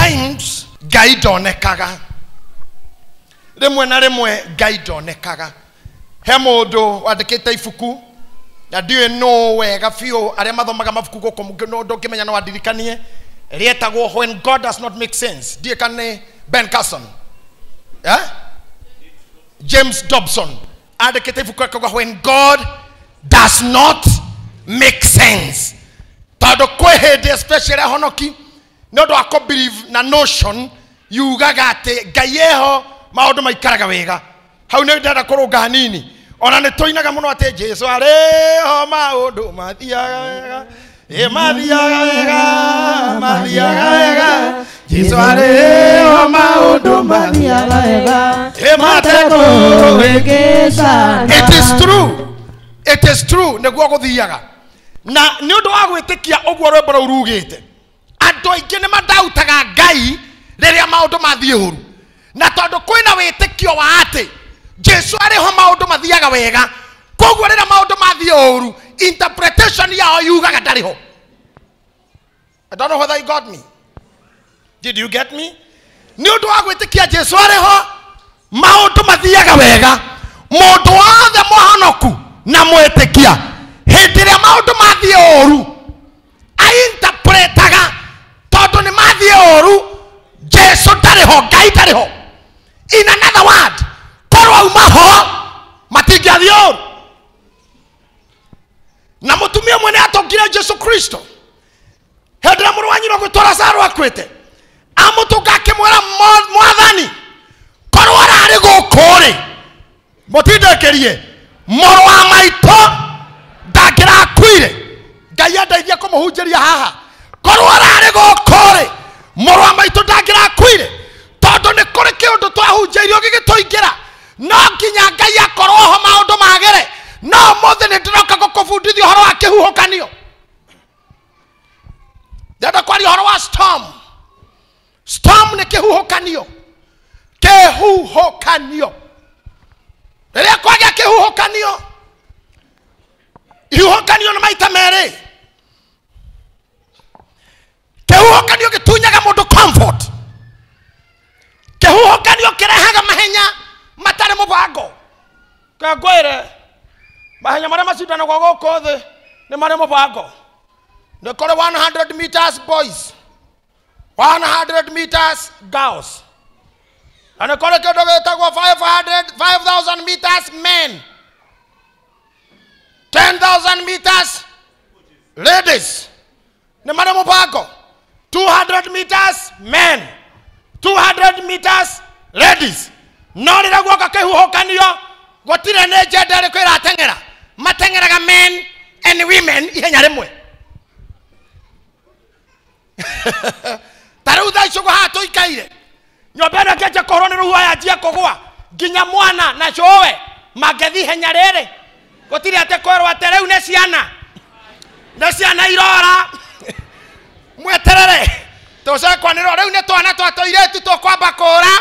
Sometimes Ngai ndonekaga. Rĩmwe na rĩmwe Ngai ndonekaga. He mũndũ wandĩkĩte ibuku na ndiũĩ nũ wega biũ arĩa mathomaga mabuku gũkũ ndũngĩmenya no andirikanie, rĩetagwo When God Does Not Make Sense. Ndiũĩ kana nĩ Ben Carson, eh? James Dobson andĩkĩte ibuku akauga When God Does Not Make Sense. Tondũ kwĩ hĩndĩ especially ahonoki nĩ ũndũ wa kũ believe na notion yugaga atĩ Ngai eho maũndũ maikaraga wega. Hau nĩ ndĩrenda kũrũnga hanini. Ona nĩ tũinaga mũno atĩ Jesu arĩho maũndũ mathiaga wega, ĩ mathiaga wega, mathiaga wega. Jesu arĩho maũndũ mathiaga wega, ĩ matekũhĩngĩcana. It is true. It is true nĩguo gũthiaga. Na nĩ ũndũ wa gwĩtĩkia ũguo rwĩmbo rũu rugĩte, andũ aingĩ nĩ mandautaga Ngai rĩrĩa maũndũ mathiĩ ũru. Na tondũ kwĩna wĩtĩkio wa atĩ Jesu arĩho maũndũ mathiaga wega, koguo rĩrĩa maũndũ mathiĩ ũru, interpretation yao yugaga ndarĩ ho. I don't know whether you got me. Did you get me? Nĩ ũndũ wa gwĩtĩkia Jesu arĩho maũndũ mathiaga wega, mũndũ wothe mũhonoku na mwĩtĩkia hĩndĩ ĩrĩa maũndũ mathiĩ ũru ainterpretaga tondũ nĩ mathiĩ ũru, Jesu ndarĩ ho, Ngai ndarĩ ho. In another word, korwo auma ho matingĩathiĩ ũru. Na mũtumia ũmwe nĩ atũngire Jesu Kristo hĩndĩ ĩrĩa mũrũ wa nyina ũgwĩtwo Lazaro akuĩte, amũtũnga akĩmwĩra, Mwathani, korwo ararĩ gũkũ rĩ, mũtindĩkĩrie mũrũ wa maitũ ndangĩrakuire. Ngai andeithie kũmũhunjĩria haha. Korwo ararĩ gũkũ rĩ, mũrũ wa maitũ ndangĩrakuire, tondũ nĩ kũrĩ kĩũndũ twahunjĩirio gĩgĩtũingĩra. No nginya Ngai akorwo ho maũndũ magĩre. No ũmũthĩ nĩ ndĩroka gũkũbundithia ũhoro wa kĩhuhũkanio. Ndĩrenda kwaria ũhoro wa storm. Storm nĩ kĩhuhũkanio. Kĩhuhũkanio. Rĩrĩa kwagĩa kĩhuhũkanio, ihuhũkanio nĩ maita merĩ. Kĩhuhũkanio gĩtunyaga mũndũ comfort. Kĩhuhũkanio kĩrehaga mahenya matarĩ mũbango. Kangwĩre mahenya marĩa macindanagwo gũkũ thĩ nĩ marĩ mũbango. Nĩ kũrĩ 100 meters boys, 100 meters girls, na nĩ kũrĩ kĩndũ gĩtagwo 5,000 meters men, 10,000 meters ladies. Nĩ marĩ mũbango. 200 meters men, 200 meters ladies. No rĩrĩa guoka kĩhuhũkanio gũtirĩ nĩ gender ĩrĩkũ ĩrateng'era, mateng'eraga men and women ihenya rĩmwe. Ta rĩu thaa ici ũguo haha tũikaire, nyũmba ĩno ĩngĩanjia kũhũrwo nĩ rũhuho yanjie kũgũa, nginya mwana na cũwe mangĩthiĩ ihenya rĩrĩ, gũtirĩ atĩ kwĩrwo atĩ rĩu nĩ ciana, nĩ ciana irora. Mweterere tũcoke kwanĩrĩrwo rĩu nĩ twana twa tũirĩtu tũkwamba kũra,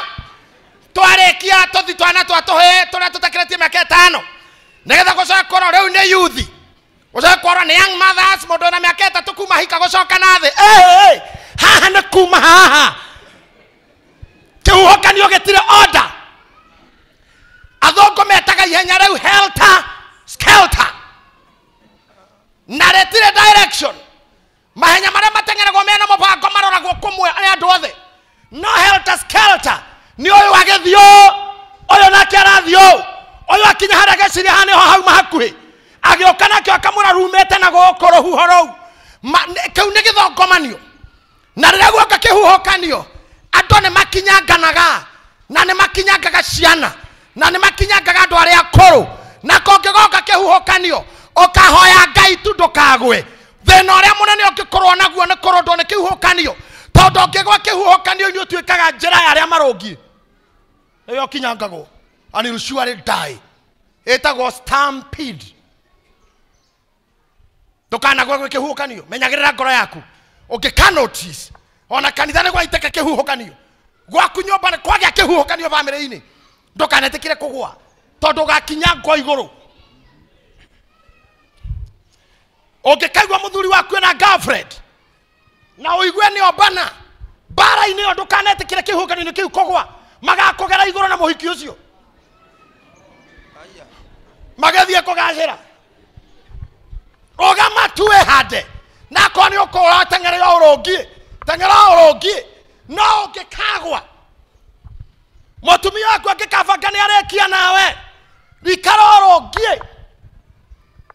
twarĩkia tũthi twana twa tũhĩĩ tũrĩa tũtakĩrĩtie mĩaka ĩtano, nĩgetha gũcoke kwĩrwo rĩu nĩ youth, gũcoke kwĩrwo nĩ young mothers, mũndũ wĩna mĩaka ĩtatũ kuma hika gũcoka na thĩ. Haha nĩ kuma haha. Kĩhuhũkanio gĩtirĩ order. Athũngũ metaga ihenya rĩu helter skelter, na rĩtirĩ direction. Mahenya marĩa mateng'eragwo mena mũbango maroragwo kũmwe nĩ andũ othe. No helter skelter nĩ ũyũ agĩthiĩ ũũ, ũyũ nake arathiĩ ũũ, ũyũ akinya harĩa ageciria haha nĩho hauma hakuhĩ, agĩũka nakĩo akamwĩra rumĩte na gũkũ rũhuho rũu. Kĩu nĩ gĩthongomanio. Na rĩrĩa guoka kĩhuhũkanio, andũ nĩ makinyanganaga, na nĩ makinyangaga ciana, na nĩ makinyangaga andũ arĩa akũrũ. Na kũngĩgoka kĩhuhũkanio, ũkahoya Ngai tu ndũkagwe. Thĩna ũrĩa mũnene ũngĩkorwo naguo nĩ kũrũndwo nĩ kĩhuhũkanio, tondũ ũngĩgwa kĩhuhũkanio-inĩ ũtuĩkaga njĩra ya arĩa marũngiĩ, nĩyo ũkinyangagwo, and you'll surely die. Ĩtagwo stampede. Ndũkanagwe gwĩ kĩhuhũkanio, menyagĩrĩra ngoro yaku. Ũngĩka notice, ona kanitha nĩ gwaitĩka kĩhuhũkanio, gwaku nyũmba nĩ kwagĩa kĩhuhũkanio bamĩrĩ-inĩ, ndũkanetĩkĩre kũgũa, tondũ ũgakinya ngo igũrũ. Ũngĩkaigua mũthuri waku ena girlfriend na ũigue nĩ ombana, Mbara-inĩ ĩyo ndũkanetĩkĩre kĩhuhũkanio-inĩ kĩu kũgwa, magakũgera igũrũ na mũhiki ũcio magĩthiĩ kũgacĩra. Rũgama tu wĩhande, na akorwo nĩ ũkũra teng'erera ũrũngiĩ, teng'era ũrũngiĩ, no ũngĩkagwa mũtumia waku angĩkabanga nĩ arĩkia nawe, ikara ũrũngiĩ,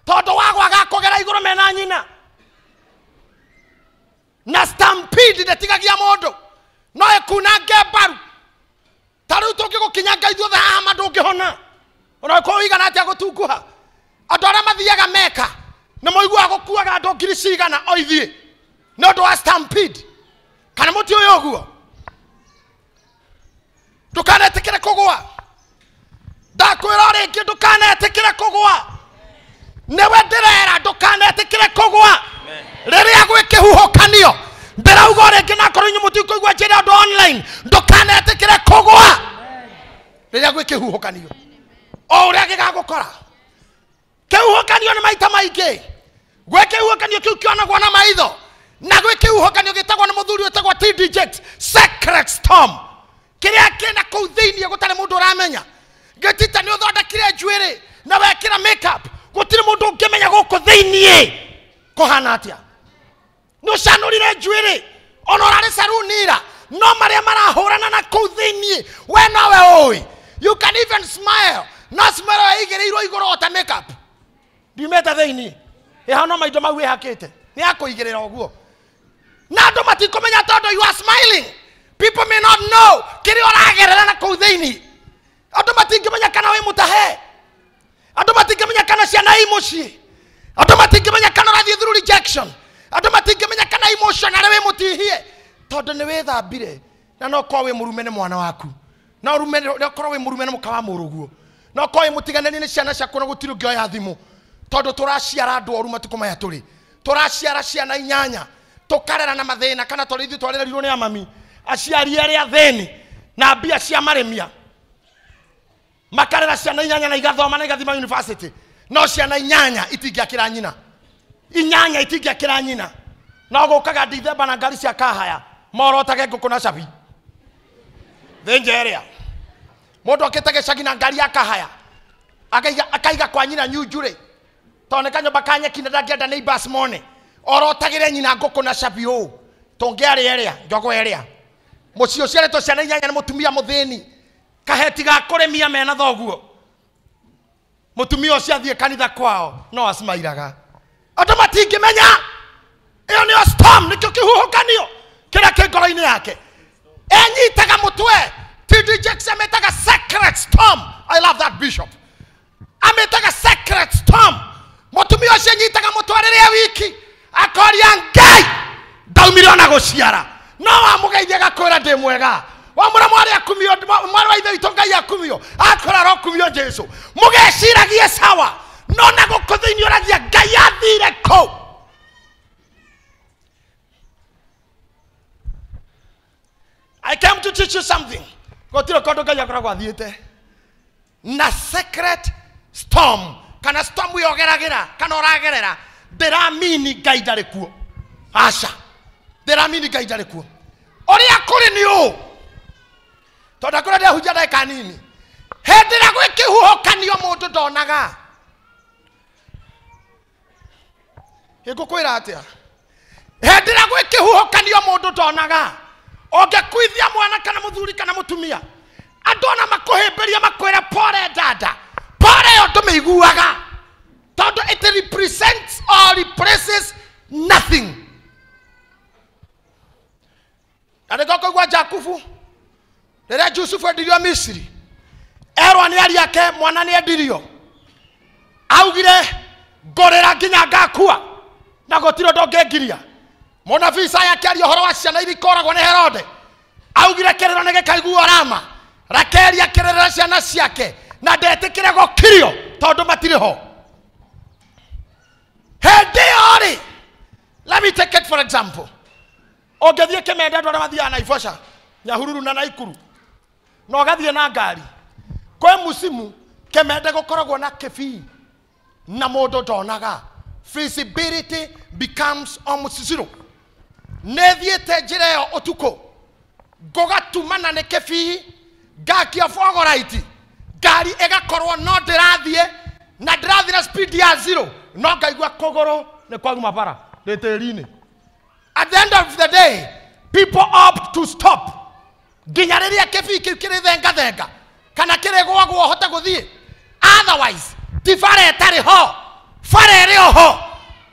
tondũ wagwa agakũgera igũrũ mena nyina. Na stampede ndĩtigagia mũndũ, no ĩkunange mbaru. Ta rĩu tũngĩgũkinyanga ithuothe haha ma ndũngĩhona, ona ũkorwo ũigana atĩa gũtunguha. Andũ arĩa mathiaga Meka nĩ moiguaga gũkuaga andũ ngiri cigana o ithiĩ nĩ ũndũ wa stampede. Kana mũtiũĩ ũguo? Ndũkanetĩkĩre kũgũa. Ndakwĩra o rĩngĩ, ndũkanetĩkĩre kũgũa. Nĩwe ndĩrera, ndũkanetĩkĩre kũgũa rĩrĩa gwĩ kĩhuhũkanio. Ndĩrauga o rĩngĩ, na akorwo inyuĩ mũtikũigua njĩra andũ online, ndũkanetĩkĩre kũgũa rĩrĩa gwĩ kĩhuhũkanio, o ũrĩa gĩgagũkora. Kĩhuhũkanio nĩ maita maingĩ. Gwĩ kĩhuhũkanio kĩu kĩonagwo na maitho, na gwĩ kĩhuhũkanio gĩtagwo nĩ mũthuri wĩtagwo TD Jakes, Sacred Storm, kĩrĩa kĩna kũu thĩiniĩ gũtarĩ mũndũ ũramenya. Gĩtita nĩ ũthondekire njuĩrĩ na wekĩra makeup, gũtirĩ mũndũ ũngĩmenya gũkũ thĩiniĩ kũhana atĩa. Nĩ ũcanũrire njuĩrĩ ona ũrarĩ saruni ira, no marĩa marahũrana na kũu thĩiniĩ we nowe ũĩ. You can even smile, no smile ĩigĩrĩirwo igũrũ o ta makeup, ndiumĩte thĩiniĩ, ĩhana maindo mau wĩhakĩte, nĩ yakũigĩrĩra ũguo, na andũ matikũmenya tondũ you are smiling. People may not know kĩrĩa ũragerera na kũu thĩiniĩ. Andũ matingĩmenya kana wĩ mũtahe, andũ matingĩmenya kana ciana i mũciĩ, andũ matingĩmenya kana ũrathiĩ through rejection, andũ matingĩmenya kana emotionally wĩ mũtihie, tondũ nĩ wĩthambire. Na no korwo wĩ mũrume nĩ mwana waku, no rume no korwo wĩ mũrume nĩ mũka wa mũrũguo, no korwo wĩ mũtiganĩrie nĩ ciana ciaku, na gũtirĩ ũngĩoya thimũ, tondũ tũraciara andũ oru matukũ maya tũrĩ. Tũraciara ciana inyanya tũkarera na mathĩna, kana tondũ ithuĩ twarererirwo nĩ amami aciari arĩa athĩni na mbia cia marĩmia, makarera ciana inyanya na igathoma na igathima university, no ciana inyanya itingĩakĩra nyina, inyanya itingĩakĩra nyina, no gũkaga Dithemba na ngari cia kahaya morotage ngũkũ na cabi thĩnja ĩrĩa mũndũ okĩte gĩcagi na ngari ya kahaya akaiga kwa nyina nyunjurĩ, tondũ nĩ kanyũmba ka nyeki na ndangĩenda neighbors mone, orotagĩre nyina ngũkũ na cabi ũũ tũngĩarĩa ĩrĩa njogo ĩrĩa mũciĩ ũciarĩtwo ciana inyanya nĩ mũtumia mũthĩni, kaheti ga kũrĩmia mena thoguo, mũtumia ũcio athiĩ kanitha kwao no acimairaga, andũ matingĩmenya ĩyo nĩyo storm, nĩkĩo kĩhuhũkanio kĩrĩa kĩ ngoro-inĩ yake. Enyitaga mũtwe. TD Jakes amĩtaga sacred storm. I love that bishop. Amĩtaga sacred storm. Mũtumia ũcio enyitaga mũtwe rĩrĩa wiki akoria Ngai ndaumire ona gũciara, no wamũgeithia agakwĩra ndĩ mwega, wamwĩra mwarĩ akumio, mwarĩ wa ithe witũ Ngai akumio, akwĩra arokumio Jesu. Mũgeciragie sawa, no na gũkũ thĩinĩ ũragia Ngai athire kũ. I came to teach you something. Gũtirĩ kũndũ Ngai akoragwo athiĩte na secret storm, kana storm ĩyo ũgeragĩra kana ũragerera, ndĩramini Ngai ndarĩ kuo. Aca, ndĩramini Ngai ndarĩ kuo. Ũrĩa kũrĩ nĩ ũũ, tondũ akũrĩa ndĩrahunjia ndagĩka nini, hĩndĩ ĩrĩa gwĩ kĩhuhũkanio mũndũ ndonaga. Ngũkwĩra atĩa? Hĩndĩ ĩrĩa gwĩ kĩhuhũkanio mũndũ ndonaga. Ũngĩkuithia mwana kana mũthuri kana mũtumia, andũ ona makũhĩmbĩria makwĩre pore dada, pore ĩyo ndũmĩiguaga, tondũ it represents or replaces nothing. Na nĩkĩo kũigua Jakubu rĩrĩa Jusufu endirio Misiri, erwo nĩ ariũ ake mwana nĩ endirio, augire ngũrĩra nginya ngakua na gũtirĩ ũndũ ũngĩngiria. Mũnabii Isaya akĩaria ũhoro wa ciana iria ikoragwo nĩ Herode, augire kĩrĩro nĩ gĩkaiguo Rama, Rakeli akĩrĩrĩra ciana ciake na ndetĩkĩre gũkirio tondũ matirĩ ho. Hĩndĩ ĩyo rĩ, let me take it for example, ũngĩthiĩ Kĩmende andũ arĩa mathiaga Naivasha, Nyahururu na Naikuru, na ũgathiĩ na ngari, kwĩ musimu Kĩmende gũkoragwo na kĩbii na mũndũ ndonaga. Visibility becomes almost zero. Nĩ thiĩte njĩra ĩyo ũtukũ, Ngũgatumana nĩ kĩbii, ngakia fogoraiti, ngari ĩgakorwo no ndĩrathiĩ na ndĩrathiĩ na speed ya zero, no ngaigua kũgũrũ nĩ kwauma bara ndĩ tĩri-inĩ. At the end of the day, people opt to stop nginya rĩrĩa kĩbii kĩu kĩrĩ thengathenga kana kĩrĩ gwagwo hote gũthiĩ. Otherwise ti bara ĩtarĩ ho, bara ĩrĩ o ho,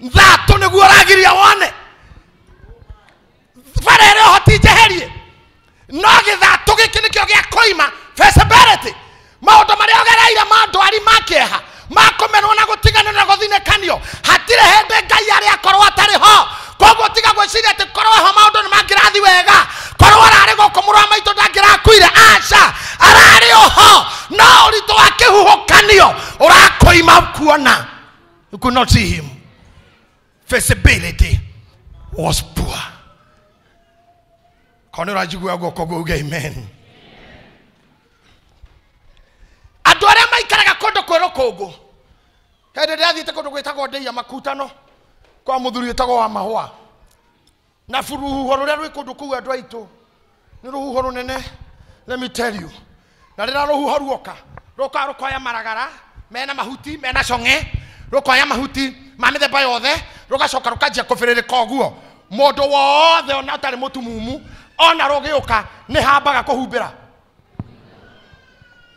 thatũ nĩguo ũragiria wone. Bara ĩrĩ o ho ti njeherie, no gĩthatũ gĩkĩ nĩkĩo gĩa kũima feasibility. Maũndũ marĩa ũgereire ma ndwari ma kĩeha, ma kũmenwo na gũtiganĩrio na gũthinĩkanio, hatirĩ hĩndĩ Ngai arĩ akorwo atarĩ ho. Koguo tiga gwĩciria atĩ korwo ho maũndũ nĩ mangĩrathiĩ wega, korwo ararĩ gũkũ mũrũ wa maitũ ndangĩrakuire. Aca, ararĩ o ho, no ũritũ wa kĩhuhũkanio ũrakũima kuona. You could not see him. Feasibility was poor. Korwo nĩ ũranjigua guoko uge amen. Andũ arĩa maikaraga kũndũ kwĩ rũkũngũ, hĩndĩ ndĩrathiĩte kũndũ gwĩtagwo Ndĩia Makutano kwa mũthuri wĩtagwo wa Mahũa, na rũhuho rũrĩa rwĩ kũndũ kũu andũ aitũ nĩ rũhuho rũnene, let me tell you. Na rĩrĩa rũhuho ruoka, rũkaga rũkoya maragara mena mahuti mena cong'e, rũkoya mahuti ma mĩthemba yothe, rũgacoka rũkanjia kũbĩrĩrĩka ũguo. Mũndũ wothe ona ũtarĩ mũtumumu ona rũgĩũka nĩ hambaga kũhumbĩra.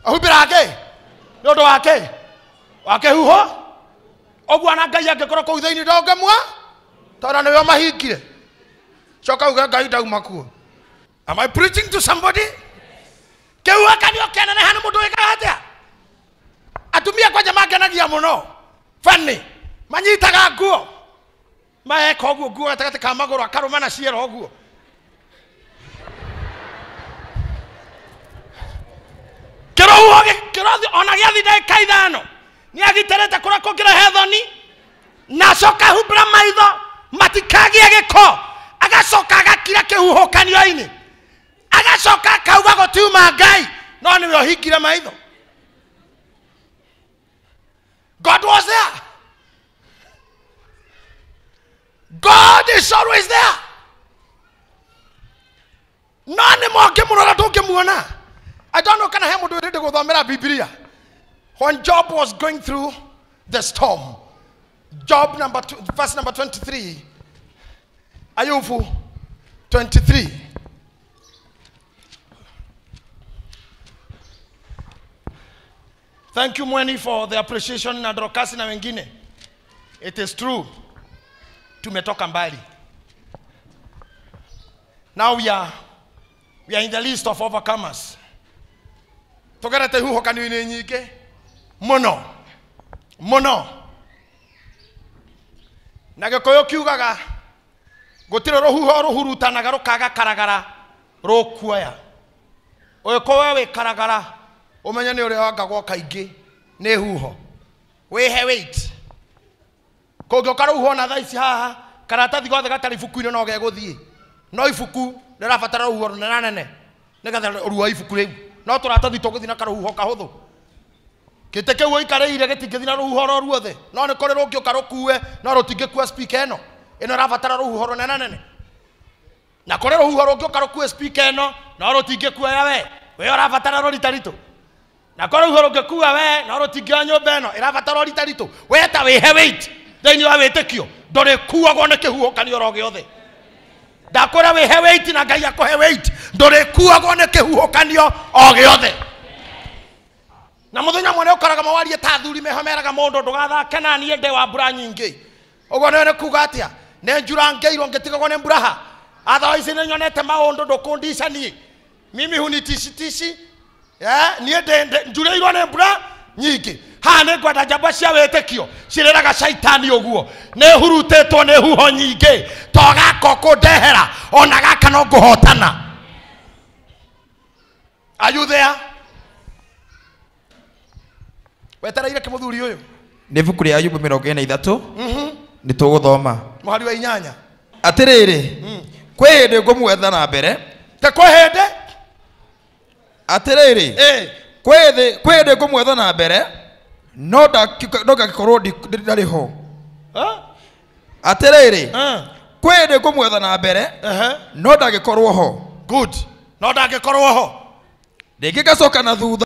Ahumbĩra kĩ? Nĩ ũndũ wa kĩ? Wa kĩhuho. Ũguo ona Ngai angĩkorwo kũu thĩinĩ ndũngĩmua, tondũ nĩwe ũmahingire. Coka uge Ngai ndauma kuo. Am I preaching to somebody? Kĩhuhũkanio kĩaneneha nĩ mũndũ wĩkaga atĩa? Atumia kwanja mangenagia mũno. Funny. Manyitaga nguo. Maeka ũguo nguo gatagatĩ ka magũrũ akarũma na ciero ũguo. Kĩrũhuho kĩrothi ona gĩathi ndagĩka ithano nĩ agitĩrĩte kũrĩa kũngĩrehe thoni, na acoka ahumbĩra maitho matikagĩe gĩko, agacoka agakira kĩhuhũkanio-inĩ, agacoka akauga gũtiuma Ngai, no nĩwe ũhingire maitho. God was there. God is always there. No nĩ mũngĩmũrora ndũngĩmuona. I don't know kana he mũndũ wĩrĩte gũthomera Bibilia. When Job was going through the storm, Job number 2, verse number 23, Ayubu 23. Thank you Mweni for the appreciation na Dorcas na wengine. It is true. Tumetoka mbali. Now we are in the list of overcomers. Tugerete huhokanio-inĩ nyingĩ mũno mũno. Na Gĩkũyũ kiugaga gũtirĩ rũhuho rũhurutanaga rũkaga karagara rũkuoya. Ũngĩkorwo wĩ karagara ũmenye nĩ ũrĩa wangagwo kaingĩ nĩ huho. Wĩhe weight. Kũngĩũka rũhuho na thaa ici haha karatathi gothe gatarĩ ibuku-inĩ no gegũthiĩ, no ibuku rĩrabatara rũhuho rũnenanene nĩgetha ruoe ibuku rĩu, no tũratathi tũgũthiĩ na karũhuho kahũthũ. Gĩtĩ kĩu ũikarĩire gĩtingĩthiĩ na rũhuho ro ruothe, no nĩ kũrĩ rũngĩũka rũkue, no rũtingĩkua speaker ĩno. Ĩno ĩrabatara rũhuho rũnenanene. Na kũrĩ rũhuho rũngĩũka rũkue speaker ĩno, no rũtingĩkuoya we, we ũrabatara rũritaritũ. Na kũrĩ rũhuho rũngĩkua we, no rũtingĩoya nyũmba ĩno, ĩrabatara ũritaritũ. We ta wĩhe weight thĩinĩ wa wĩtĩkio, ndũrĩkuagwo nĩ kĩhuhũkanio oro gĩothe. Ndakwĩra wĩhe weight na Ngai akũhe weight, ndũrĩkuagwo nĩ kĩhuhũkanio o gĩothe. Na mũthenya mwene ũkoraga mawarie ta athuri meho meraga mũndũ ndũgathake na niĩ ndĩ wa mbura nyingĩ. Ũguo nĩ kuga atĩa? Nĩ njurangĩirwo ngĩtigagwo nĩ mburaha. Otherwise nĩ nyonete maũndũ ndũkũndica niĩ. Mimi hunitishitishi. Niĩ njurĩirwo nĩ mbura nyingĩ. Haha nĩ ngwenda njamba cia wĩtĩkio cirĩraga caitani ũguo. Nĩ hurutĩtwo nĩ huho nyingĩ, to gaka ũkũndehera ona gaka no ngũhotana. Are you there? Wetereire kĩ mũthuri ũyũ? Nĩ ibuku rĩa Ayubu 43. Nĩ tũgũthoma mũhari wa 8. Atĩrĩrĩ, kwĩ hĩndĩ ngũmwetha na mbere. Te kwĩ hĩndĩ? Atĩrĩrĩ, kwĩ hĩndĩ ngũmwetha na mbere, no ndangĩkorwo ndarĩ ho. Atĩrĩrĩ, kwĩ hĩndĩ ngũmwetha na mbere, no ndangĩkorwo ho. Good. No ndangĩkorwo ho. Rĩngĩ ngacoka na thutha.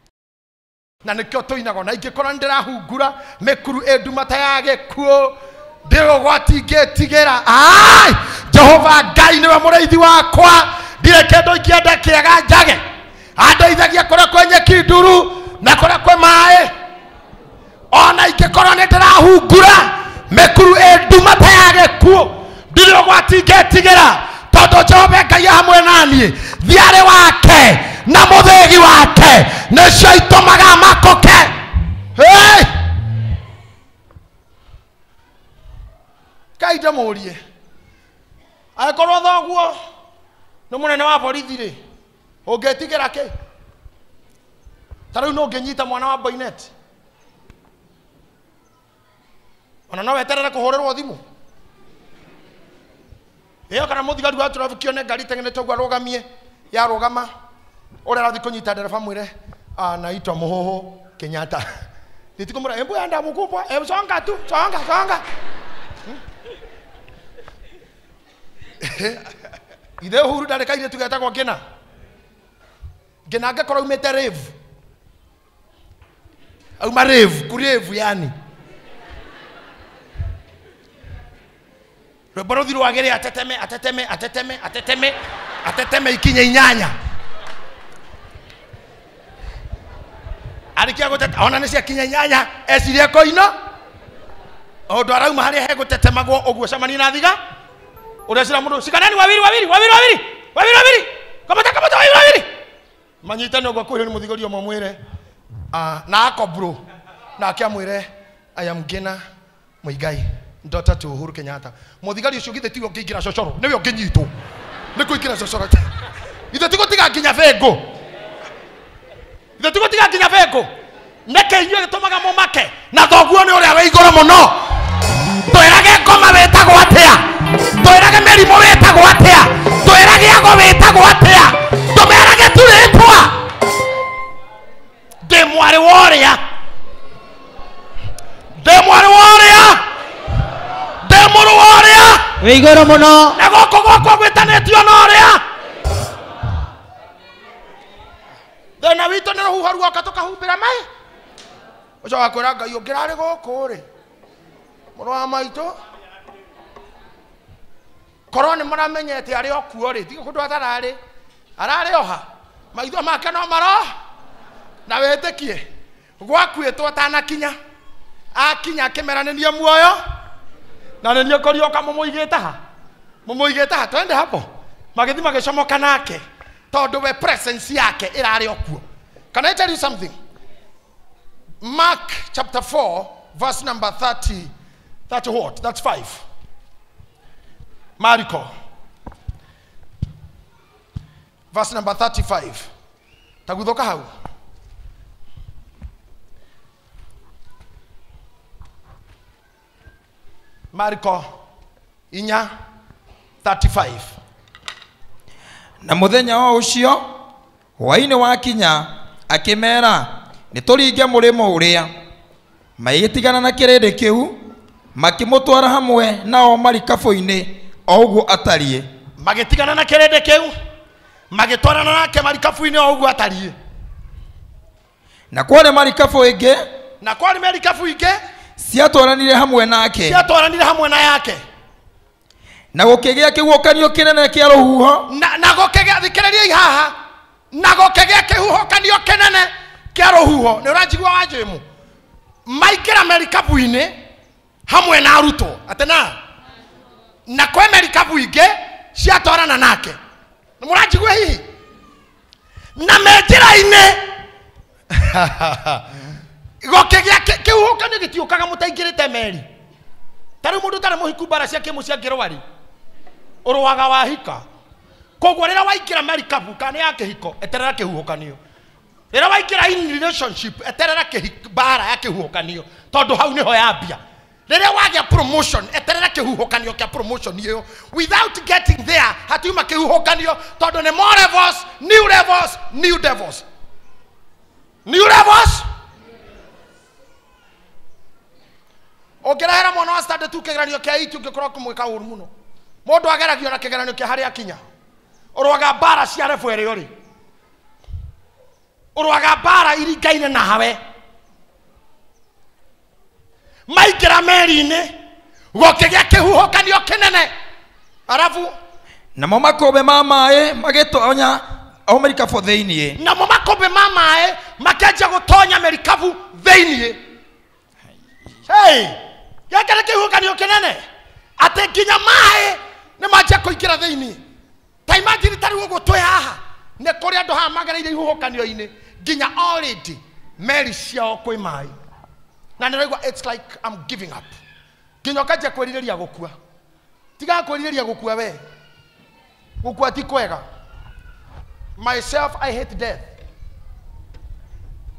Na nĩkĩo tũinagwo na ingĩkorwo nĩndĩrahungura mĩkuru ĩ nduma ta ya gĩkuũ ndĩ ũgwati ngĩtigĩra. Ai, Jehova Ngai nĩwe mũrĩithi wakwa, ndirĩ kĩndũ ingĩenda kĩega njage. Andeithagia kũrĩa kwĩ nyeki nduru na kũrĩa kwĩ maĩ. Ona ingĩkorwo nĩndĩrahungura mĩkuru ĩ nduma ta ya gĩkuũ ndirĩ ũgwati ngĩtigĩra, tondũ Jehova Ngai hamwe naniĩ. Thiarĩ wake na mũthĩgi wake nĩcio itũmaga makũke. Hey! Ngai ndĩmũrie, angĩkorwo thoguo nĩ mũnene wa borithi rĩ, ũngĩtigĩra kĩ? Ta rĩu no ũngĩnyita mwana wa Boinet, ona no weterere kũhũrĩrwo thimũ ĩyo, kana mũthigari wa traffic one ngari ĩteng'erete ũguo arũgamie, yarũgama ũrĩa arathiĩ kũnyita ndereba mwĩre anaitwa Mũhũhũ Kenyatta. Nĩtikũmwĩra embu enda mkubwa, songa tu, songa songa. Ithe Uhuru ndarĩ kairĩtu getagwo Ngĩna. Ngĩna angĩkorwo aumĩte rave, auma rave, kũrave yani rwĩmbo rũthi rwagĩrĩ ateteme ateteme ateteme ateteme ateteme ikinye inyanya arĩkia gũteta ona nĩ ciakinya inyanya ecirie koino ũndũ arauma harĩa hegũtetemagwo ũguo cemanie na thiga ũrecira mũndũ cikanani wawiri wawiri wawiri wawiri wawiri wawiri kamata kamata wawiri wawiri manyitane ũguo kwĩrwo nĩ mũthigari ũmwe mwĩre na ako bro nake amwĩre I am Ngĩna Muigai daughter to Uhuru Kenyatta. Mũthigari ũcio githĩ tiwe ũngĩingĩra cocoro, nĩwe ũngĩnyitwo nĩ kũingĩra cocoro. Ithe tigũtiga nginya bengo, ithe tigũtiga nginya bengo. Nĩkĩ inyuĩ gĩtũmaga mũmake na thoguo nĩ ũrĩa wĩ igũrũ mũno? Twĩrage ngoma wĩtagwo atĩa, twĩrage mĩrimũ wĩtagwo atĩa, twĩrage ago wĩtagwo atĩa, tũmerage tu rĩtwa. Ndĩ mwarĩ wa ũrĩa, ndĩ mwarĩ wa ũrĩa, ndĩ mũrũ wa ũrĩa wĩ igũrũ mũno, na gũkũ gwakwa gwĩtanĩtio na ũrĩa. Thĩna witũ nĩ rũhuho ruoka tũkahumbĩra mai. Ũcoka kwĩra Ngai ũngĩrarĩ gũkũ rĩ, mũrũ wa maitũ, korwo nĩ mũramenyete arĩ o kuo rĩ, tiga kũndũ atararĩ, ararĩ oha, maitho make no maro na wĩtĩkie gwakuĩtwo atanakinya, akinya akĩmera nĩ niĩ muoyo na nĩ niĩ kũriũka. Mũmũigĩte ha, mũmũigĩte ha, twende hapo. Magĩthiĩ magĩcomoka nake tondũ we presence yake ĩrarĩ o kuo. Can I tell you something? Mark chapter 4 verse number 30, 30 what? That's 5. Mariko verse number 35. Taguthoka hau. Mariko inya 35. Na mũthenya o ũcio hwaĩ-inĩ wakinya akĩmera nĩ tũringe mũrĩmo ũrĩa. Magĩtigana na kĩrĩndĩ kĩu makĩmũtwara hamwe nao marikabu-inĩ o ũguo atariĩ. Magĩtigana na kĩrĩndĩ kĩu magĩtwarana nake marikabu-inĩ o ũguo atariĩ. Na kwarĩ marikabu ĩngĩ, na kwarĩ marikabu ingĩ ciatwaranire hamwe nake, ciatwaranire hamwe na yake. Na gũkĩgĩa kĩhuhũkanio kĩnene kĩa rũhuho, na gũkĩgĩa, thikĩrĩriai haha, na gũkĩgĩa kĩhuhũkanio kĩnene kĩa rũhuho. Nĩ ũranjigua wa Jĩmũ? Maingĩra merikabu-inĩ hamwe na arutwo atĩ na kwĩ merikabu ingĩ ciatwarana nake. Nĩ mũranjigua hihi? Na me njĩra-inĩ gũkĩgĩa kĩhuhũkanio gĩtiũkaga mũtaingĩrĩte meri. Ta rĩu mũndũ ũtarĩ mũhiku mbara cia kĩmũciĩ angĩrũa rĩ, ũrũaga wahika. Koguo rĩrĩa waingĩra merikabu kana ya kĩhiko, eterera kĩhuhũkanio. Rĩrĩa waingĩra in relationship, eterera mbara ya kĩhuhũkanio, tondũ hau nĩho yambia. Rĩrĩa wagĩa promotion, eterera kĩhuhũkanio kĩa promotion ĩyo. Without getting there, hatiuma kĩhuhũkanio, tondũ nĩ more levels, new levels, new devils. New levels. Ũngĩrehera mwana wa standard 2 kĩgeranio kĩa 8 ũngĩkorwo ũkĩmwĩka ũru mũno. Mũndũ ageragio na kĩgeranio kĩa harĩa akinya. Ũrũaga mbara cia level ĩrĩa ũrĩ. Ũrũaga mbara iringaine na hawe. Maingĩra meri-inĩ gũkĩgĩa kĩhuhũkanio kĩnene. Arabu namo makũmbĩ ma maĩ magĩtonya o marikabu thĩinĩ. Namo makũmbĩ ma maĩ makĩanjia gũtonya marikabu thĩinĩ. Hey, gĩkĩ nĩ kĩhuhũkanio kĩnene atĩ nginya maĩ nĩ manjia kũingĩra thĩinĩ. Ta imagine ta rĩu ũguo twĩ haha nĩ kũrĩ andũ haha magereire ihuhũkanio-inĩ nginya already meri ciao kwĩ maĩ. Na nĩ ũraigua it's like I'm giving up. Nginya ũkanjia kwĩrirĩria gũkua. Tiga kwĩrirĩria gũkua we. Gũkua ti kwega. Myself, I hate death.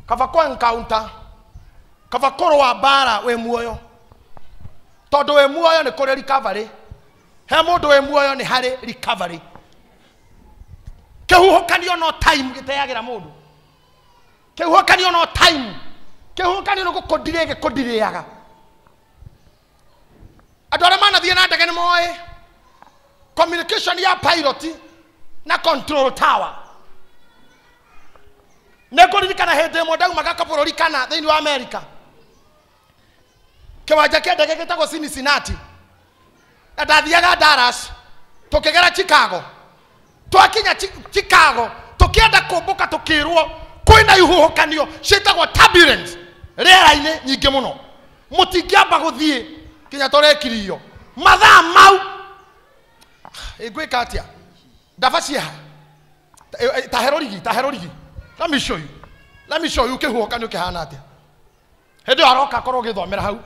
Kaba kũ encounter, kaba kũrũa mbara wĩ muoyo. Tondũ wĩ muoyo nĩ kũrĩ recovery. He mũndũ wĩ muoyo nĩ harĩ recovery. Kĩhuhũkanio no time gĩteagĩra mũndũ. Kĩhuhũkanio no time. Kĩhuhũkanio nĩ gũkũndirĩ gĩkũndirĩaga. Andũ arĩa manathiĩ na ndege nĩ moĩ communication ya pilot na control tower. Nĩ ngũririkana hĩndĩ ĩmwe ndaumaga kabũrũri kana thĩinĩ wa America. Kĩwanja kĩa ndege gĩtagwo Cincinnati. Na ndathiaga Dallas, tũkĩgera Chicago. Twakinya Chicago, tũkĩenda kũmbũka tũkĩrwo kwĩna ihuhũkanio ciĩtagwo turbulence rĩera-inĩ nyingĩ mũno. Mũtingĩamba gũthiĩ nginya tũrĩkirio. Mathaa mau ĩngwĩka atĩa? Ndaba cieha. Ta herorigi, ta herorigi. Let me show you. Let me show you kĩhuhũkanio kĩhana atĩa. Hĩndĩ ĩyo aroka akorwo ũgĩthomera hau.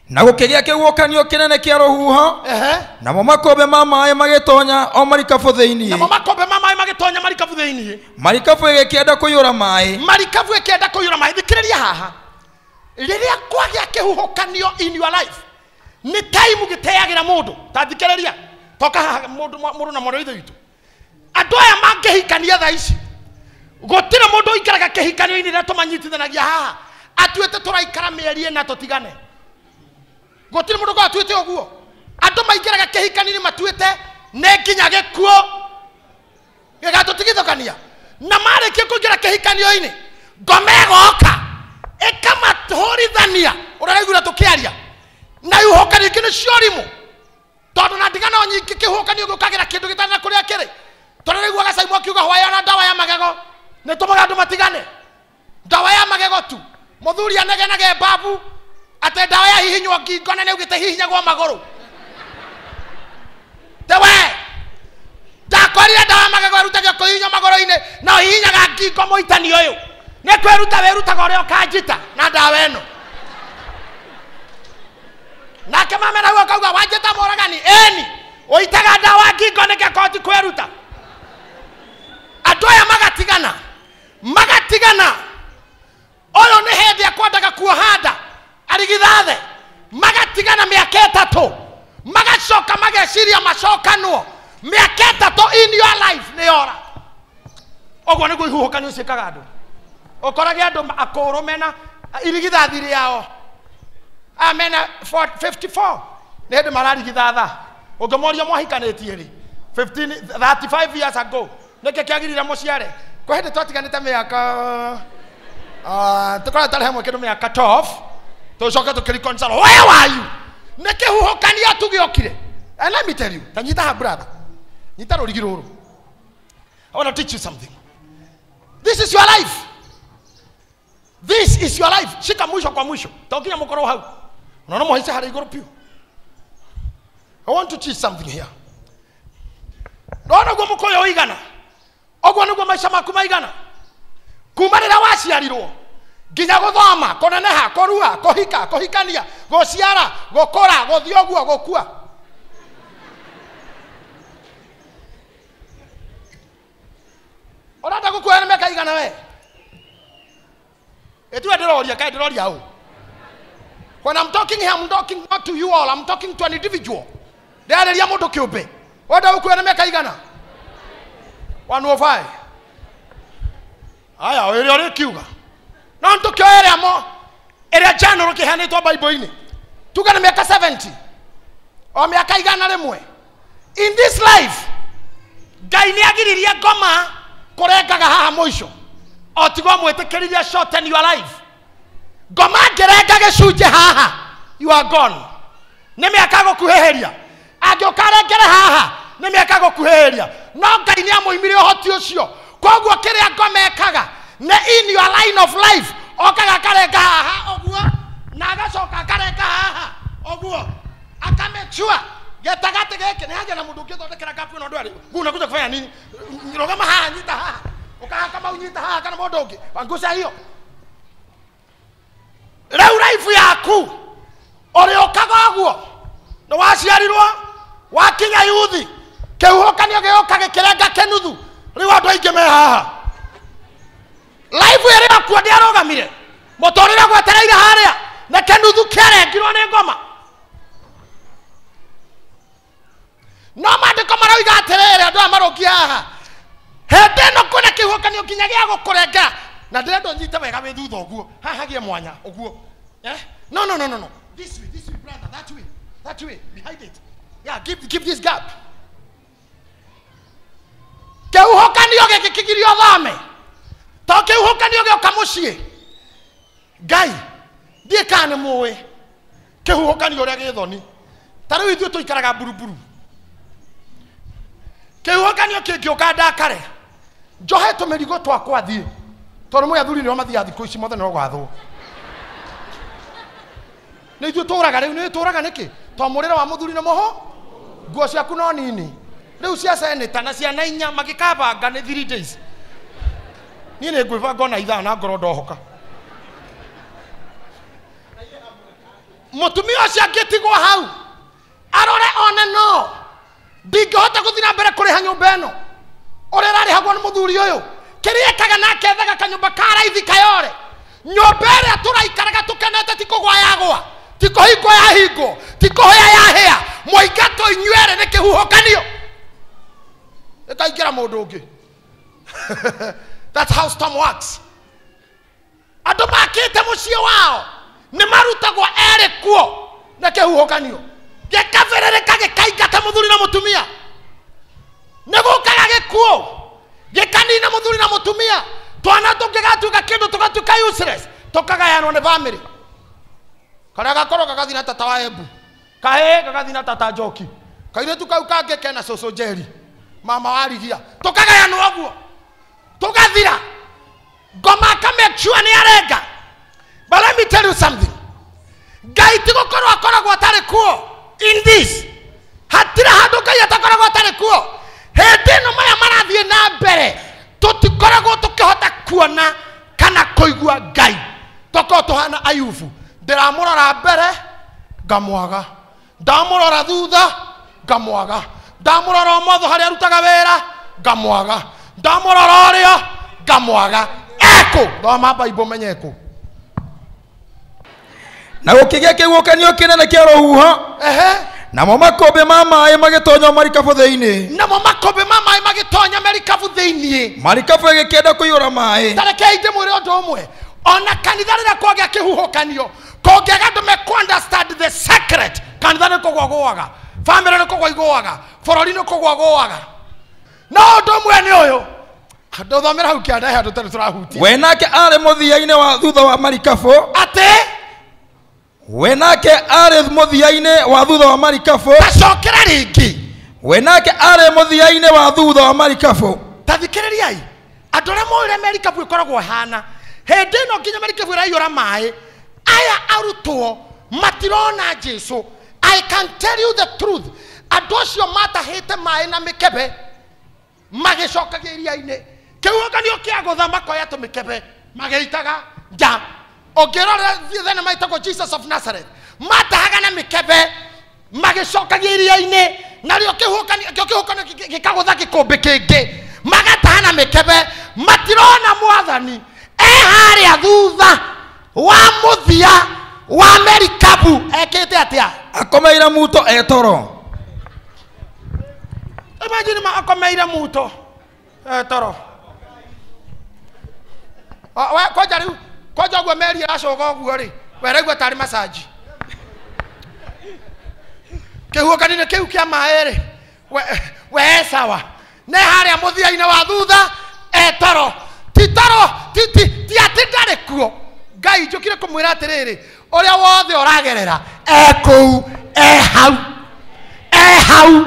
Na gũkĩgĩa kĩhuhũkanio kĩnene kĩa rũhuho. Namo makũmbĩ ma maĩ magĩtonya o marikabu thĩinĩ. Namo makũmbĩ ma maĩ magĩtonya marikabu thĩinĩ. Marikabu ĩgĩkĩenda kũiyũra maĩ. Marikabu ĩkĩenda kũiyũra maĩ. Thikĩrĩria haha. Rĩrĩa kwagĩa kĩhuhũkanio in your life, nĩ time gĩteagĩra mũndũ. Ta thikĩrĩria. Toka haha mũndũ na mwarĩ wa ithe witũ. Andũ aya mangĩhikania thaa ici, gũtirĩ mũndũ ũikaraga kĩhikanio-inĩ rĩrĩa tũmanyitithanagia haha atuĩte tũraikara mĩeri ĩna tũtigane. Gũtirĩ mũndũ ũkoragwo atuĩte ũguo. Andũ maingĩraga kĩhikanio-inĩ matuĩte nĩ nginya gĩkuũ gĩgatũtigithũkania. Na marĩkia kũingĩra kĩhikanio-inĩ, ngoma ĩgoka ĩkamatũrithania ũrĩa ũraiguire tũkĩaria. Na ihuhũkanio ingĩ nĩ cia ũrimũ. Tondũ na ndigano nyingĩ kĩhuhũkanio gĩũkagĩra kĩndũ gĩtarĩ na kũrĩa kĩrĩ. Tondũ nĩraiguaga Simon akiuga hwaĩ ona ndawa ya magego nĩ tũmaga andũ matigane. Ndawa ya magego tu. Mũthuri anegenage mbabu atĩ ndawa ya hihinywo ngingo na nĩaugĩte hihinyagwo magũrũ. Te we ndakorire ndawa ya magego ĩrutagio kũhihinywo magũrũ-inĩ na ũhihinyaga ngingo mũitani ũyũ. Nĩ kwĩruta wĩrutaga ũrĩa ũkanjita na ndawa ĩno. Nake mama na akauga wanjĩta mũragani ĩni ũitaga ndawa ngingo nĩkĩ koti kwĩruta. Andũ aya magatigana. Magatigana. Ũyũ nĩ hĩndĩ akwendaga kuoha nda arigithathe. Magatigana mĩaka ĩtatũ. Magacoka mageciria macokanwo. Mĩaka ĩtatũ in your life nĩ yora. Ũguo nĩguo ihuhũkanio ciĩkaga andũ. Ũkorage andũ akũrũ mena irigithathi rĩao. Mena 54 nĩ hĩndĩ mararigithatha. Ũngĩmoria mwahikanĩtie rĩ 15 35 years ago nĩkĩ kĩagirire mũciare? Kwa hĩndĩ twatiganĩte mĩaka tũkoragwo tarĩ hamwe kĩndũ mĩaka 12 tũcoke tũkĩreconcile. Where were you? Nĩ kĩhuhũkanio tu gĩokire. And let me tell you, ta nyita ha brother. Nyita rũrigi rũrũ. I want to teach you something. This is your life. This is your life. Shika mwisho kwa mwisho. Tokinya mũkorwo hau. Unaona mũhaice harĩa igũrũ piũ. I want to teach something here. Ndona ũguo mũkũyũ ũigana. Ũguo nĩguo maica maku maigana. Kuma rĩrĩa waciarirwo nginya gũthoma, kũneneha, kũrua, kũhika, kũhikania, gũciara, gũkũra, gũthiĩ ũguo, gũkua. Ũrenda gũkua nĩ mĩaka igana we? Ĩtiwe ndĩroria, kaĩ ndĩroria ũ? When I'm talking here, I'm talking not to you all, I'm talking to an individual. Ndĩrarĩria mũndũ kĩũmbe. Wenda gũkua nĩ mĩaka igana? 105. Aya, ĩrĩa ũrĩkiuga. No nĩtũkĩoya ĩrĩa mo ĩrĩa general kĩheanĩtwo Bible-inĩ. Tuge nĩ mĩaka 70. O mĩaka 100. In this life, Ngai nĩ agiririe ngoma Kũrengaga haha mũico. O tigo mwĩtĩkĩririe shorten your life. Ngoma ngĩrenga gĩcunjĩ haha, you are gone. Nĩ mĩaka gũkuhĩhĩria. Angĩũka arengere haha, nĩ mĩaka gũkuhĩhĩria. No Ngai nĩ amũimire ũhoti ũcio. Koguo kĩrĩa ngoma ĩkaga nĩ in your line of life, okaga akarenga haha ũguo, na agacoka akarenga haha ũguo. Aka make sure gĩtagatĩ gĩkĩ nĩ hagĩa na mũndũ ũngĩthondekera gap ĩno ndwarĩ. Unakuja kufanya nini? Rũgama haha, nyita haha. Ũkaha kama unyita haha kana mũndũ ũngĩ. Angusha hiyo. Rĩu life yaku ũrĩũkaga ũguo. Nĩ waciarirwo, wakinya yuthi, kĩhuhũkanio gĩũka gĩkĩrenga kĩnuthu. Rĩu andũ aingĩ me haha. Life ĩrĩa kuo ndĩarũgamire. Mũtũrĩre gwetereire harĩa na kĩnuthu kĩarengirwo nĩ ngoma. No maandĩko maroiga atĩrĩrĩ, andũ aya marũngiĩ haha, hĩndĩ ĩno kwĩna kĩhuhũkanio nginya gĩa gũkũrenga. Na ndĩrenda ũnyite wega wĩ thutha ũguo, haha hagĩe mwanya ũguo. Eh? No, no, no, no, no. This way, brother, that way, behind it. Yeah, give this gap. Kĩhuhũkanio gĩkĩ kĩgirio ũthame. To kĩhuhũkanio gĩoka mũciĩ. Ngai, ndiĩ kana nĩ mũĩ kĩhuhũkanio ũrĩa gĩ thoni. Ta rĩu ithuĩ tũikaraga mburuburu. Kĩhuhũkanio kĩngĩũka ndakare, njohe tũmĩrigo twakwa thiĩ. Tondũ mwĩ athuri nĩo mathiaga thikũ ici mothe no gwathwo. Nĩ ithuĩ tũraga rĩu, nĩ tũraga nĩkĩ? To mũrĩre wa mũthuri nĩ mũho, nguo ciaku no nini. Rĩu cia seneta na ciana inya magĩkabanga nĩ 3 days. Niĩ nĩ ngwĩbanga ona ithaa na ngoro ndohoka. Mũtumia ũcio angĩtigwo hau, arore one no ndingĩhota gũthiĩ na mbere kũrĩha nyũmba ĩno ũrĩa ĩrarĩhagwo nĩ mũthuri ũyũ. Kĩrĩa ekaga nake ethaga kanyũmba ka raithi kayore. Nyũmba ĩrĩa tũraikaraga tũkenete ti kũgwa yagwa, ti kũhingwo yahingwo, ti kũhĩa yahĩa. Mũingatwo inyuerĩ nĩ kĩhuhũkanio. Ĩkaingĩra mũndũ ũngĩ. That's how storm works. Andũ makĩte mũciĩ wao nĩ marutagwo erĩ kuo na kĩhuhũkanio. Gĩkabĩrĩrĩka gĩkaingata mũthuri na mũtumia. Nĩ gũkaga gĩkuũ gĩkanina mũthuri na mũtumia. Twana tũngĩgatuĩka kĩndũ tũgatuĩka useless, tũkagayanwo nĩ family. Karĩa gakorwo gagathiĩ na tata wa Embu, kahĩĩ gagathiĩ na tata Njoki, kairĩtu kau kangĩ kena cũcũ Njeri, mama wa Rigia. Tũkagayanwo ũguo tũgathira. Ngoma aka make sure nĩ arenga. But let me tell you something. Ngai ti gũkorwo akoragwo atarĩ kuo in this. Hatirĩ handũ Ngai atakoragwo atarĩ kuo. Hĩndĩ ĩno maya marathiĩ na mbere, tũtikoragwo tũkĩhota kuona kana kũigua Ngai. Tokorwo tũhana Ayubu. Ndĩramũrora mbere ngamwaga, ndamũrora thutha ngamwaga, ndamũrora ũmotho harĩa arutaga wĩra ngamwaga, ndamũrora ũrĩo ngamwaga. Ekũ thoma Bible menye ekũ. Na gũkĩgĩa kĩhuhũkanio kĩnene kĩa rũhuho. Ehe. Namo makũmbĩ ma maĩ magĩtonya marikabu thĩinĩ. Namo makũmbĩ ma maĩ magĩtonya marikabu thĩinĩ. Marikabu ĩgĩkĩenda kũiyũra maĩ. Ta rekei ndĩmwĩre ũndũ ũmwe. Ona kanitha rĩrĩa kwagĩa kĩhuhũkanio, kũngĩaga andũ mekũ understand the secret, kanitha nĩ kũgwa gũaga, family nĩ kũgwa igũaga, bũrũri nĩ kũgwa gũaga. No ũndũ ũmwe nĩ ũyũ, ndũthomera hau kĩanda he handũ tũtarĩ tũrahutia. We nake arĩ mũthia-inĩ wa thutha wa marikabu. Atĩ? We nake arĩ mũthia-inĩ wa thutha wa marikabu. Tacokera rĩngĩ. We nake arĩ mũthia-inĩ wa thutha wa marikabu. Ta thikĩrĩriai, andũ arĩa moĩ ũrĩa marikabu ĩkoragwo ĩhana, hĩndĩ ĩno nginya marikabu ĩraiyũra maĩ, aya arutwo matirona Jesu. I can tell you the truth. Andũ acio matahĩte maĩ na mĩkebe magĩcokagia iria-inĩ. Kĩhuhũkanio kĩagũtha makoya tũmĩkebe magĩitaga nja. Ũngĩrora thenema ĩtagwo Jesus of Nazareth, matahaga na mĩkebe magĩcokagia iria-inĩ, narĩo kĩhuhũkanio gĩkagũtha gĩkũmbĩ kĩngĩ, magataha na mĩkebe, matirona mwathani e harĩa thutha wa mũthia wa merikabu ekĩte atĩa? Akomeire muto etoro. Imagine ma akomeire muto etoro. We kwanja rĩu, kwanja ũguo meri ĩracoga ũguo rĩ, we raigua tarĩ massage. Kĩhuhũkanio kĩu kĩa maĩ rĩ, we sawa. Nĩ harĩa mũthia-inĩ wa thutha Ngũmwĩra atĩrĩrĩ, ũrĩa wothe ũragerera e kũu, e hau, e hau.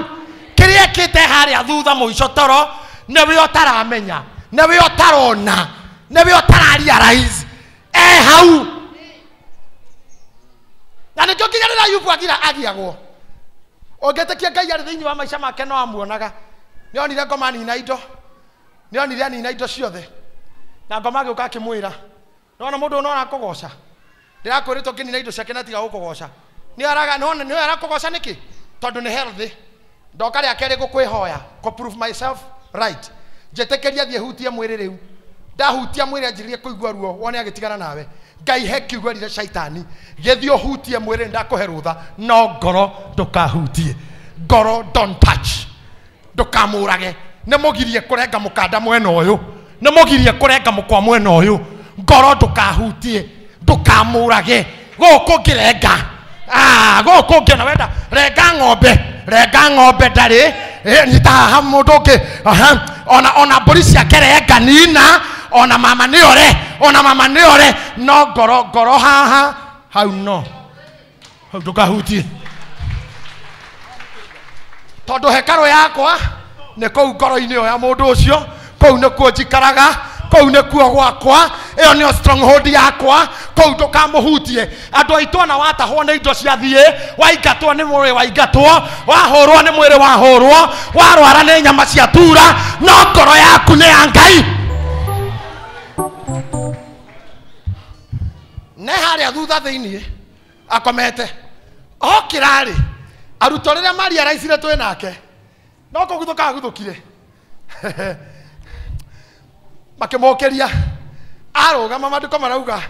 Kĩrĩa ekĩte harĩa thutha mũico toro nĩwe ũtaramenya, nĩwe ũtarona, nĩwe ũtararealize, e hau. Na nĩkĩo nginya rĩrĩa Ayubu agiagwo, ũngĩtĩkia Ngai arĩ thĩinĩ wa maica make no amuonaga. Nĩonire ngoma nina indo, nĩonire anina indo ciothe, na ngoma agĩũka akĩmwĩra, nĩwona mũndũ ũyũ no arakũgoca, ndĩrakwĩrĩte ũngĩnina indo ciake na tiga gũkũgoca. Nĩwe arakũgoca nĩkĩ? Tondũ nĩ healthy. Ndoka rĩa kerĩ gũkwĩhoya, kũ prove myself right, njĩtĩkĩria thiĩ hutie mwĩrĩ rĩu. Ndahutia mwĩrĩ anjĩrĩrie kũigua ruo, wone agĩtigana nawe. Ngai he kiugo erire Shaitani, gĩthiĩ ũhutie mwĩrĩ ndakũhe rũtha, no ngoro ndũkahutie. Ngoro don't touch, ndũkamũrage. Nĩmũgirie kũrenga mũkanda mwena ũyũ, nĩmũgirie kũrenga mũkwa mwena ũyũ. Ngoro ndũkahutie, ndũkamũrage. Gũkũ ngĩrenga, gũkũ ngĩona wenda renga ng'ombe, renga ng'ombe ndarĩ, nyita haha mũndũ ũngĩ, ona mbũri ciake renga nina, ona mama nĩ ore, ona mama nĩ ore, no ngoro, ngoro haha hau no hau ndũkahutie, tondũ hekarũ yakwa nĩ kũu ngoro-inĩ ĩyo ya mũndũ ũcio, kũu nĩkuo njikaraga, kũu nĩkuo gwakwa, ĩyo nĩyo stronghold yakwa, kũu ndũkamũhutie. Andũ aitũ ona watahwo nĩ indo cia thiĩ, waingatwo nĩ mwĩrĩ waingatwo, wahũrwo nĩ mwĩrĩ wahũrwo, warwara nĩ nyama cia tura, no ngoro yaku nĩ ya Ngai. Ne harĩa thutha thĩinĩ akomete, okĩra-rĩ, arutwo rĩrĩa Maria araicire twĩ nake, no kũguthũka aguthũkire. Makĩmũkĩria, arũgama, maandĩko marauga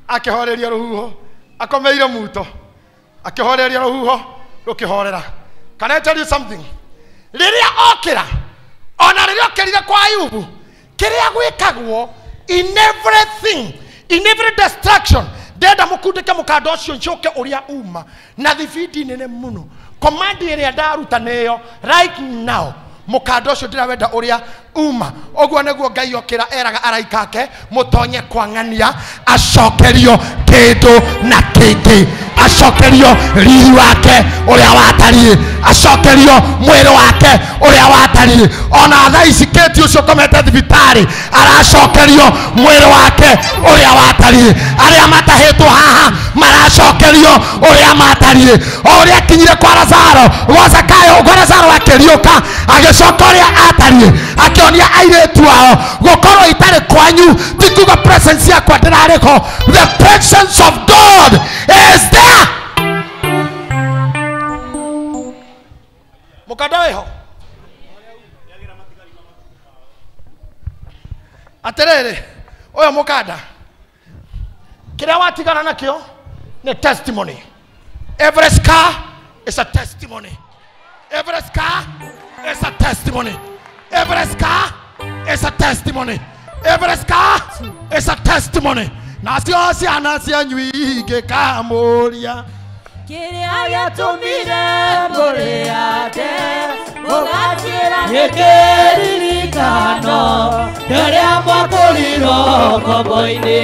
akĩhoreria rũhuho, akomeire muto, akĩhoreria rũhuho rũkĩhorera. Can I tell you something? Rĩrĩa okĩra, ona rĩrĩa okĩrire kwa Ayubu, kĩrĩa gwĩkagwo in everything, in every destruction, ndenda mũkundĩke mũkanda ũcio njoke ũrĩa uma na thibindi nene mũno. Command ĩrĩa ndaruta nĩyo right now, mũkanda ũcio ndĩrawenda ũrĩa uma. Ũguo nĩguo Ngai okĩra eraga araika ake mũtonye kwang'ania, acokerio kĩndũ na kĩngĩ, acokerio riri wake ũrĩa watariĩ, acokerio mwĩrĩ wake ũrĩa watariĩ. Ona thaa ici Kate ũcio ũkomete thibitarĩ aracokerio mwĩrĩ wake ũrĩa watariĩ. Arĩa matahĩtwo haha maracokerio ũrĩa matariĩ. O ũrĩa akinyire kwa Lazaro, gwa Zakayo, gwa Lazaro akĩriũka, agĩcoka ũrĩa atariĩ, akĩonia airĩtu ao gũkorwo itarĩ kwanyu ti kuga presence yakwa ndĩrarĩ ho. The presence of God is there. Mũkanda wĩho atĩrĩrĩ, ũyũ mũkanda kĩrĩa watigana nakĩo nĩ testimony. Every scar is a testimony. Every scar is a testimony. Every scar is a testimony. Every scar is a testimony. Nacio ciana cianyu ingĩkamũria kĩrĩa gĩatũmire mũrĩate, mũgakĩra nĩ kĩririkano kĩrĩa mwakũrirwo ngombo-inĩ.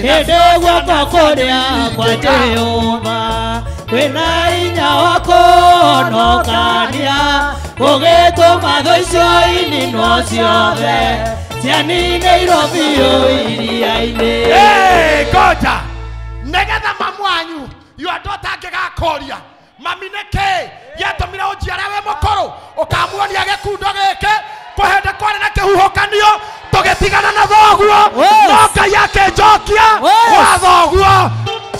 Hĩndĩ guoko kũrĩa kwa Jehova kwĩna hinya wa kũhonokania, gũgĩtũma thũ icio ininwo ciothe cianinĩirwo biũ iria-inĩ. Hey, ngoja nĩgetha mamu wanyu your daughter angĩgakoria mami nĩkĩ gĩatũmire ũnjiare wĩ mũkũrũ, ũkamuonia gĩkundo gĩkĩ kũhĩndĩ kwarĩ na kĩhuhũkanio tũgĩtigana na thoguo, no Ngai akĩnjokia gwa thoguo.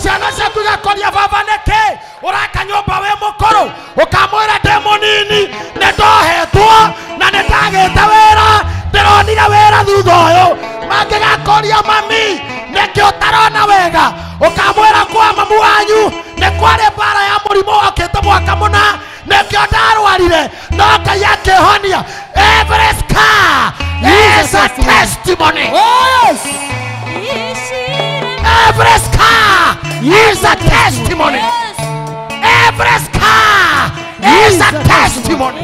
Ciana ciaku igakoria baba nĩkĩ ũraka nyũmba wĩ mũkũrũ, ũkamwĩra ndĩ mũnini nĩ ndohetwo na nĩ ndagĩte wĩra, ndĩronire wĩra thutha ũyũ. Mangĩgakoria mami nĩkĩ ũtarona wega, ũkamwĩra kwa mamu wanyu nĩ kwarĩ mbara ya mũrimũ wokĩte mwaka mũna, nĩkĩo ndarwarire no Ngai akĩhonia. Every scar is a testimony. Yes. Every scar is a testimony. Every scar is a testimony.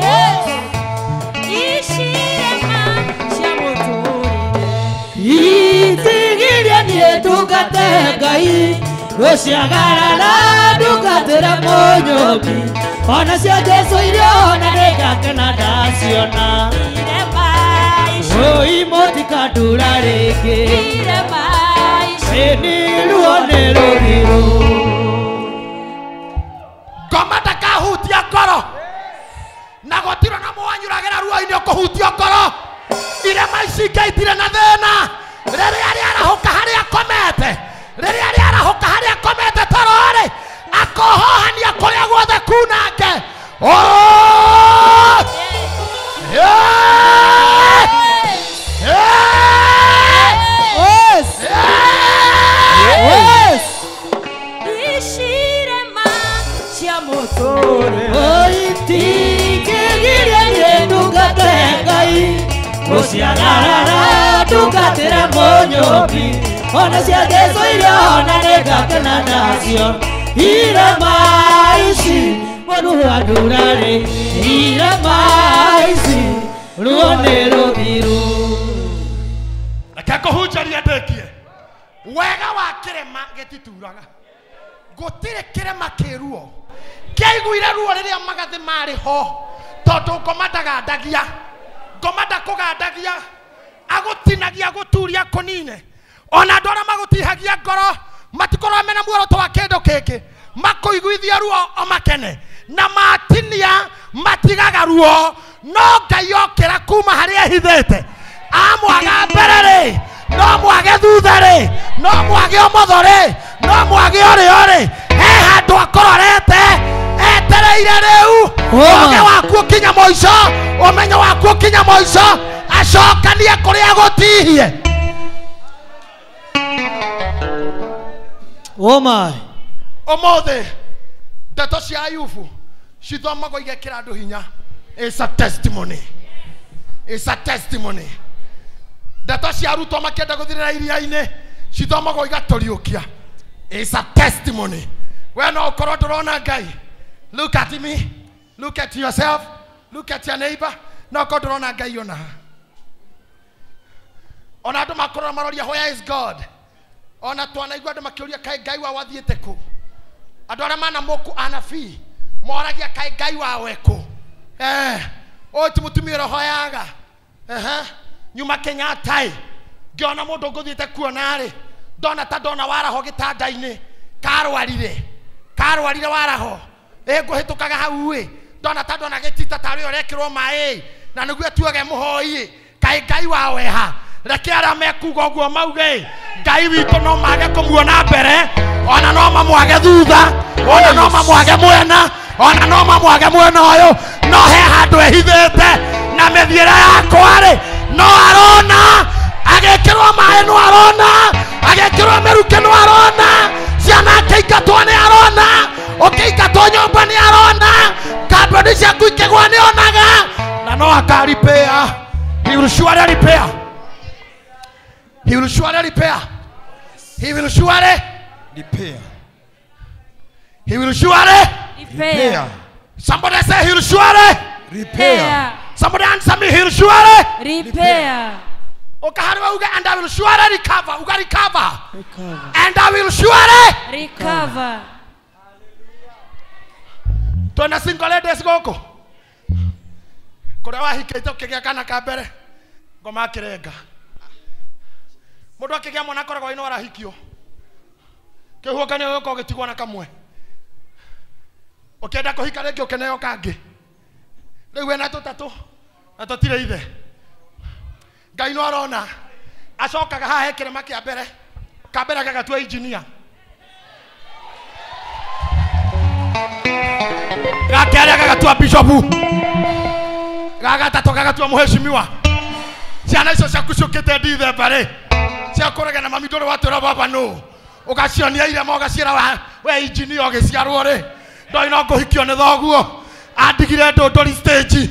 Itigiria niĩ ndungate Ngai gũciagarara ndungatĩre Mũnyũmbi ona cia Jesũ iria ona nĩngakena ndaciona oi mũtikandura rĩngĩ ĩni ruo nĩ rũthiru. Ngoma ndakahutia ngoro na gũtirĩ na mũwanyuragĩra ruo-inĩ ũkũhutia ngoro. Irema ici ingĩ itirĩ na thĩna. Rĩrĩa rĩarahũka harĩa akomete, rĩrĩa rĩarahũka harĩa akomete toro-rĩ, akohohania kũrĩa guothe kunange. Oh! Yeah! Yeah! Yes! Yes! Ishirema cia mũtũrĩre Oitingĩgiria niĩ ndungate Ngai gũciagarara ndungatĩre Mũnyũmbi ona cia Jesũ iria ona nĩngakena nacio. Irema ici mũruhandura rĩ, irema ici ruo nĩ rũthiru. Reke ngũhunjĩrie ndĩkie. Wega wa kĩrema gĩtituraga. Gũtirĩ kĩrema kĩ ruo. Kĩaiguire ruo rĩrĩa magathĩ marĩ ho, tondũ ngoma ndagandagia, ngoma ndakũgandagia, agũtinagia gũturia kũnine. Ona andũ arĩa magũtihagia ngoro matikorwo mena muoroto wa kĩndũ kĩngĩ, makũiguithia ruo o makene, na matinia matigaga ruo. No Ngai okĩra kuma harĩa ehithĩte, amwaga mbere rĩ, no mwage thutha rĩ, no mwage ũmotho rĩ, no mwage ũrĩo rĩ, he handũ akũrorete etereire rĩu ũũgĩ waku ũkinya mũico, ũmenyo waku ũkinya mũico, acokanie kũrĩa gũtihie. Oh my. Ũmũthĩ ndeto cia Ayubu cithomagwo igekĩra andũ hinya. It's a testimony. It's a testimony. Ndeto cia arutwo makĩenda gũthirĩra iria-inĩ cithomagwo igatũriũkia. It's a testimony. We no ũkorwo ndũrona Ngai. Look at me. Look at yourself. Look at your neighbor. No ũkorwo ndũrona Ngai ona. Ona andũ makorwo maroria where is God? Ona twanaigua andũ makĩũria kaĩ Ngai wao athiĩte kũ? Andũ arĩa manamũku anabii moragia kaĩ Ngai wao ekũ? Ũyũ ti mũtumia ũrĩa ũhoyaga. Nyuma Kenyatta ĩ, ngĩona mũndũ ngũthiĩte kuona rĩ, ndona ta ndona waraho gĩtanda-inĩ, karwarire waraho, ĩ ngũhĩtũkaga hau ĩ, ndona ta ndona gĩtita tarĩ ũrekĩrwo maĩ, na nĩguo atuage mũhoi ĩ, kaĩ Ngai wao eha? Reke arĩa mekuga ũguo mauge Ngai witũ no mage kũmuona mbere, ona no mamwage thutha, ona no mamwage mwena, ona no mamwage mwena ũyũ, no he handũ ehithĩte na mĩthiĩre yakwa rĩ, no arona agĩkĩrwo maĩ, no arona agĩkĩrwo mĩrukĩ, no arona ciana akĩingatwo nĩ arona, ũkĩingatwo nyũmba nĩ arona, kambuni ciaku ikĩgwa nĩ onaga, na no akaripĩa. He will surely repair. He will surely repair. He will surely repair. He will surely repair. Somebody say he will surely repair. Somebody answer me, he will surely repair. And I will surely recover. Uga recover. And I will surely recover. Twena single ladies goko. Kũrĩa wahikĩte ũkĩgĩa kana ka mbere, ngoma akĩrenga. Mũndũ akĩgĩa mwana akoragwo ĩno arahikio. Kĩhuhũkanio gĩũka ũgĩtigwo na kamwe. Ũkĩenda kũhika rĩngĩ ũkĩneo kangĩ. Rĩu wĩna tũtatũ na tũtirĩ ithe. Ngai no arona. Acokaga haha he kĩrema kĩa mbere. Ka mbere gagatua engineer. Ga kerĩ gagatua bishop. Ga gatatũ gagatua mũheshimiwa. Ciana icio ciaku ciũkĩte ndithemba rĩ, ciakũrega na mami ndũrĩ watwĩra baba nũ. Ũgacionia irema ũgaciĩra we engineer ũgĩciarwo rĩ, ndoĩ no ngũhikio nĩ thoguo. Andigire ndũndũri stage.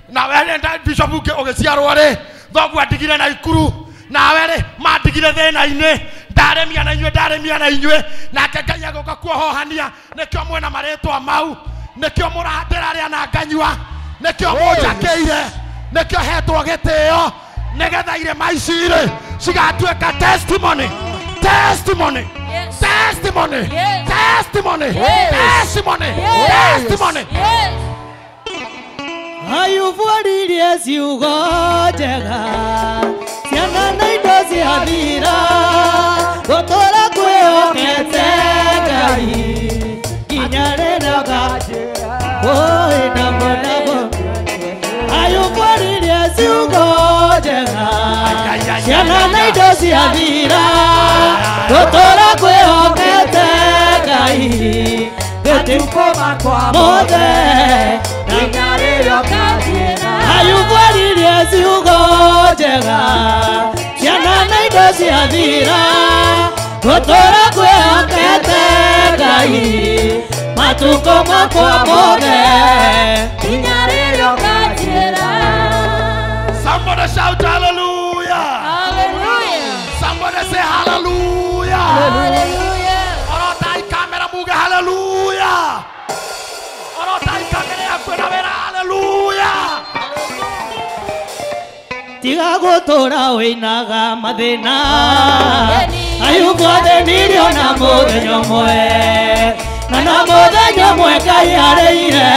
Na we bishop ũgĩciarwo rĩ, thoguo andigire na ikuru. Nawe rĩ, mandigire thĩna-inĩ. Ndaremia na inyuĩ, ndaremia na inyuĩ. Nake Ngai agũka kuohohania. Nĩkĩo mwĩna marĩtwa mau. Nĩkĩo mũrandĩrarĩa na nganyua. Nĩkĩo mũnjakĩire. Nĩkĩo hetwo gĩtĩo. Nĩgetha irema ici rĩ cigatuĩka testimony. Testimony. Yes. Testimony. Yes. Testimony. Yes. Testimony. Yes. Testimony. Yes. Ayubu aririe ciugo njega ciana na indo ciathira gũtũra kwĩhokete Ngai nginya rĩrĩa ũkanjĩra oi namo namo. Ayubu aririe ciugo njega ciana na indo ciathira gũtũra kwĩhokete Ngai matukũ makwa mothe. Ayubu aririe ciugo njega ciana na indo ciathira gũtũra kwĩhokete Ngai matukũ makwa mothe nginya rĩrĩa ũkanjĩra. Somebody shout hallelujah. Hallelujah. Somebody say hallelujah. Hallelujah. Orotai kamera muge hallelujah. Orotai kamera yakwena wera hallelujah. Tiga gũtũra wĩinaga mathĩna Ayubu athĩnirio na mũthenya ũmwe na na mũthenya ũmwe Ngai arĩire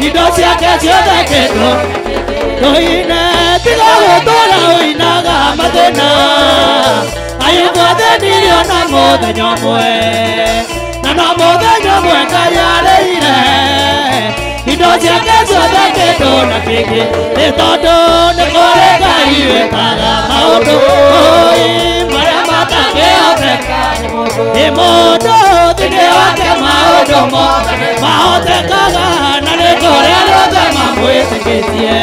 indo ciake ciothe kĩndũ tũine. Tiga gũtũra wĩinaga mathĩna Ayubu athĩnirio na mũthenya ũmwe na na mũthenya ũmwe Ngai arĩire indo ciake ciothe kĩndũ na kĩngĩ nĩ tondũ nĩ kũrĩ Ngai wĩkaga maũndũ marĩa matangĩhoteka nĩ mũndũ thĩinĩ wake maũndũ mothe mahotekaga na nĩ kũrĩ arĩa othe mamwĩtĩkĩtie.